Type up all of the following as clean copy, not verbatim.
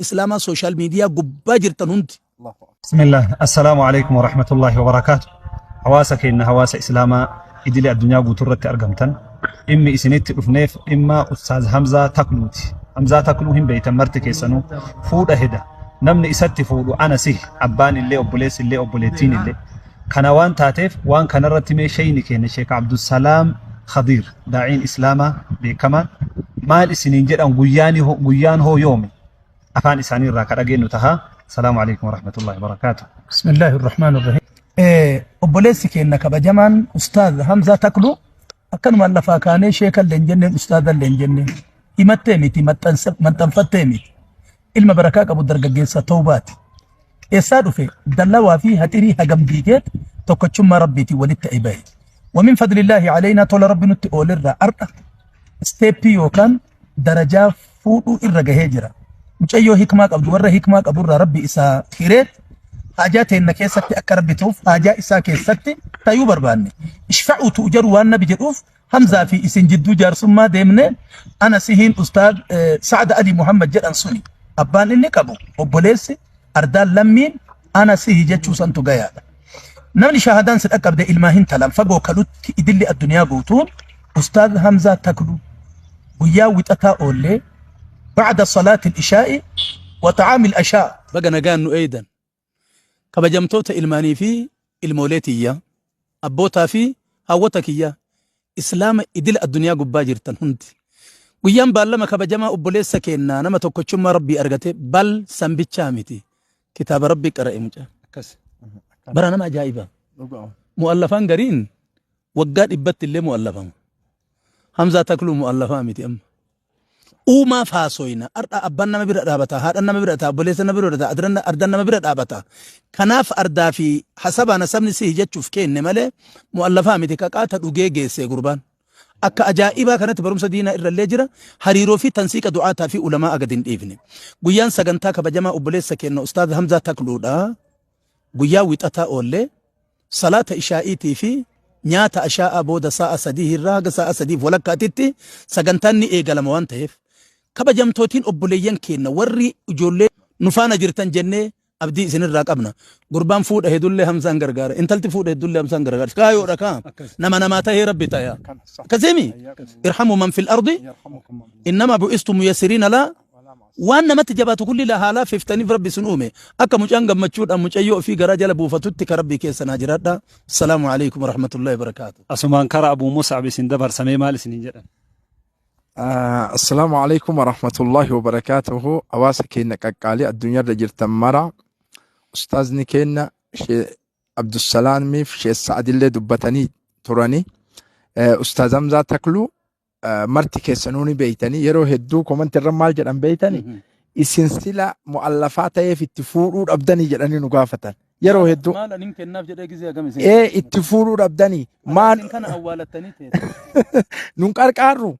Islaamaa social media gubbaa jirtan hundi. Bismillah, Assalaamu alaikum wa rahmatullahi wa barakaatu. Hawaasa keenya hawaasa Islaamaa idilee addunyaa guutuu irratti argamtan dhimmi isinitti dhufneef dhimma Ustaaz Hamzaa Takluuti. Hamzaa Takluu hin beeytan marti keessanuu fuudha heda. Namni isatti fuudhu ana sihi abbaan illee obboleessi illee obboleettiin illee. Kana waan taateef waan kanarratti mee sheyni keenya Sheek Abdusalaam Khadiir daa'iin Islaamaa beekamaan maal isiniin jedhan guyyaan hoo yoomi afaan isaanii irraa ka dhageenyu taha. Salaamu alaikum warahmatullahi wabarakaatuh. Bismillahi Rahmaan Rahiim. Obboleessi keenya kabajamaan Ustaaz Hamzaa Takluu akkanumaan lafaa kaanee sheekallee hin jenneen ustaazallee hin jenneen himattee miti maxxanfattee miti ilma barakaa qabu dargaggeessa tawbaati. Eessaa dhufe dallawaa fi haxirii hagam diigeet tokkochummaa rabbiitiin walitti ta'e bahe. Wamin fadlillaahi alaynaa tola rabbi nutti oolerraa ardha isteeppii yookaan darajaa fuudhuu irra gahee jira. Mucayyoo hikmaa qabdu warra hikmaa qaburraa rabbi isaa hireet haajaa teenna keessatti akka rabbi ta'uuf haajaa isaa keessatti tayuu barbaanne. Ishfa'uu tu'jaru waan nabi jedhuuf Hamzaa fi isin jidduu jaarsummaa deemne ana sihiin ustaad Sa'ad Ali Muhammad jedhan suni abbaan inni qabu obboleessi ardaan lammiin ana sihi jechuu santu gayaadha. Namni shaahadaan si dhaqqabde ilmaa hin talan fagoo kalutti idilli addunyaa guutuun Ustaaz Hamzaa Takluu guyyaa wixataa oollee ba'da salaatil ishaa'i wa ta'aamil ashaa. Baga nagaan nu eeydan. Kabajamtoota ilmaanii fi ilmoolee tiyya, abbootaa fi haawwota kiyya, Islaama idila addunyaa gubbaa jirtan hundi. Guyyaan baallama kabajamaa obboleessa keennaa nama tokkochummaa Rabbii argate bal san bichaa miti. Kitaaba Rabbii qara'e mucaa. Akkas. Bara nama ajaa'iba. Dhugaa. Mu'allafaan gariin waggaa dhibbatti illee mu'allafama. Hamzaa Takluu mu'allafaa miti amma. Uumaaf haasoyna. Ardha abbaan nama bira dhaabata, haadhan nama bira ta'a, obboleessa nama bira ta'a, ardan nama bira dhaabata. Kanaaf ardaa fi hasabaa nasabni sihi jechuuf keenne malee mu'allafaa miti kaqaata dhugee geessee gurbaan. Akka ajaa'ibaa kanatti barumsa diinaa irrallee jira. Hariiroo fi tansiiqa du'aataa fi ulamaa gadi hin dhiifne. Guyyaan sagantaa kabajamaa obboleessa keenna Ustaaz Hamzaa Takluudha. Guyyaa wixataa oollee salaata ishaa'iitii fi nyaata ashaa'aa booda sa'a 3 irraa haga sa'a 3 walakkaatitti sagantaan ni eegalama waan ta'eef kabajamtootiin obboleeyyan keenna warri ijoollee nu faana jirtan jennee abdii isinirraa qabna. Gurbaan fuudha hedullee Hamzaan gargaara. Intalti fuudha hedullee Hamzaan gargaara. Kaayoodha kaa. Nama namaa tahee rabbi taya. Akkasiimi? Irhamu man fil ardi innamaa bu'istu muyassiriina laa waan namatti jabaatu kulli la haalaa fiftaniif rabbi sun uume akka mucaan gammachuudhaan mucayyoo ofii garaa jala buufatutti ka rabbii keessa naa jiraadha. Assalaamu alaikum warahmatullahi wabarakaatu. Asumaan kara Abuu Mus'ab isin dabarsamee maal isiniin jedhan? Assalaamu alaikum warahmatullahi wabarakaatuhu. Hawaasa keenya qaqqaalii addunyaarra jirtan mara ustaazni keenya Shee Abdussalaamiif Shee Sa'adillee dubbatanii turani. Ustaaz Hamzaa Takluu marti keessanuu ni beeytanii yeroo hedduu komanti irra maal jedhan beeytanii isin sila mu'allafaa ta'eef itti fuudhuu dhabdanii jedhanii nu gaafatan. Yeroo hedduu. Maal anin kennaaf jedhee gizee hagam isin Ee itti fuudhuu dhabdanii maal isin kana awwaalattanii teessu. Nun qarqaarru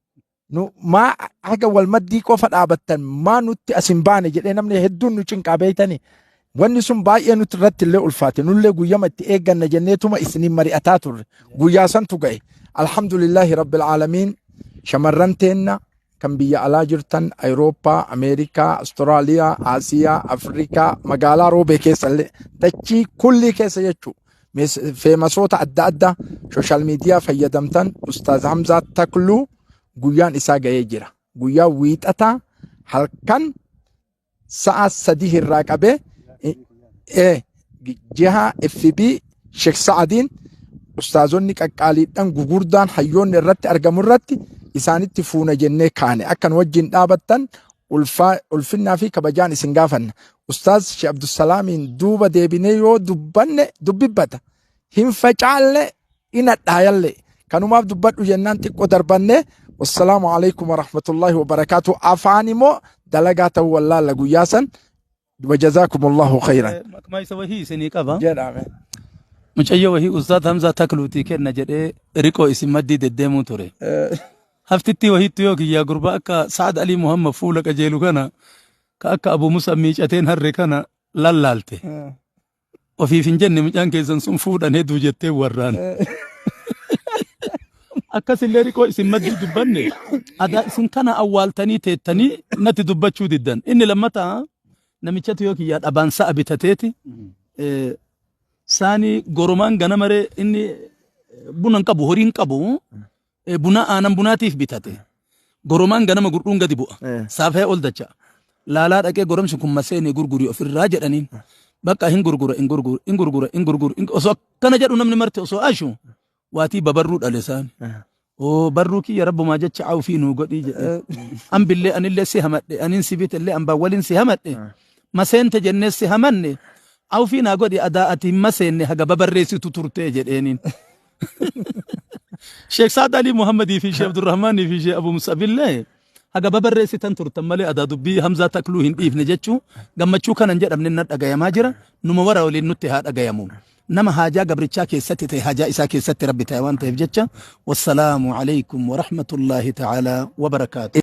nu maa haga wal maddii qofa dhaabattan maa nutti as hin baane jedhee namni hedduun nu cinqaa beeytanii. Wanni sun baay'ee nuti irratti illee ulfaate. Nullee guyyama itti eegganna jenneetuma isiniin mari'ataa turre. Guyyaa santu ga'e. Alhamdulillahi Rabbil Aalamiin shamarran teenna kan biyya alaa jirtan Awurooppaa, Ameerikaa, Awustiraaliyaa, Asiyaa, Afrikaa, magaalaa Roobee keessa illee dachii kullii keessa jechuudha. Feemasoota adda addaa sooshaal miidiyaa fayyadamtan Ustaaz Hamzaa Takluu guyyaan isaa ga'ee jira. Guyyaa wiixataa halkan sa'a 3 irraa qabee jiha FB Sheek Sa'adiin ustaazonni qaqqaaliidhaan gugurdaan hayyoonni irratti argamu irratti isaanitti fuuna jennee kaane akka nu wajjin dhaabattan ulfinnaa fi kabajaan isin gaafanna. Ustaaz Sheek Abdusalaamiin duuba deebinee yoo dubbanne dubbibbata. Hin facaalle in hadhaayalle kanumaaf dubbadhu jennaan xiqqo darbanne. Wassalaamu alaikum warahmatullahi wabarakaatu. Afaan immoo dalagaa ta'uu wallaalla guyyaa san. Wajazaakumullahu khayran. Makmaayisa wahii isinii qaba. Jedhame. Mucayyoo wahii Ustaaz Hamzaa Takluutii kenna jedhee riqoo isin maddii deddeemuu ture. Haftittii wahiitti yoo kiyyaa gurbaa akka Sa'ad Alii Muhammad fuula qajeelu kana ka akka Abu Musa miicateen harre kana lallaalte. Ofiif hin jenne mucaan keessan sun fuudhan heduu jettee warraan. Akkasillee riqoo isin maddii dubbanne adaa isin kana awwaaltanii teettanii natti dubbachuu diddan. Inni lammataa Namichatu yoo kiyyaa dhabaan sa'a bitateeti saani goromaan ganamaree inni buna hin qabu horii hin qabu buna aanan bunaatiif bitate. Goromaan ganama gurdhuun gadi bu'a. Saafee ol dacha'a. Laalaa dhaqee goromsi kun maseenii gurgurii ofirraa jedhaniin. Bakka hin gurgura hin gurgura hin gurgura hin gurgura osoo akkana jedhu namni marti osoo ashu waatii babarruu dhale isaan. Oo barruu kiyya rabbumaa jecha awfii nuu godhii jedhe. Ambillee anillee si hamadhe anin si bitellee ambaan waliin si hamadhe. Maseente jennee si hamanne awfii naa godhi adaa ati hin maseenne haga babarreessitu turtee jedheeniin. Sheek Saad Alii Muhammadii fi Sheek Abdurrahmaanii fi Sheek Abu Musabillee haga babarreessitan turtan malee adaa dubbii Hamzaa Takluu hin dhiifne jechuu gammachuu kanan jedhamne na dhagayamaa jira numa wara waliin nutti haa dhagayamu. Nama haajaa gabrichaa keessatti ta'e haajaa isaa keessatti rabbi ta'e waan ta'eef jecha wassalaamu alaikum warahmatullaahi ta'aalaa wabarakaatu.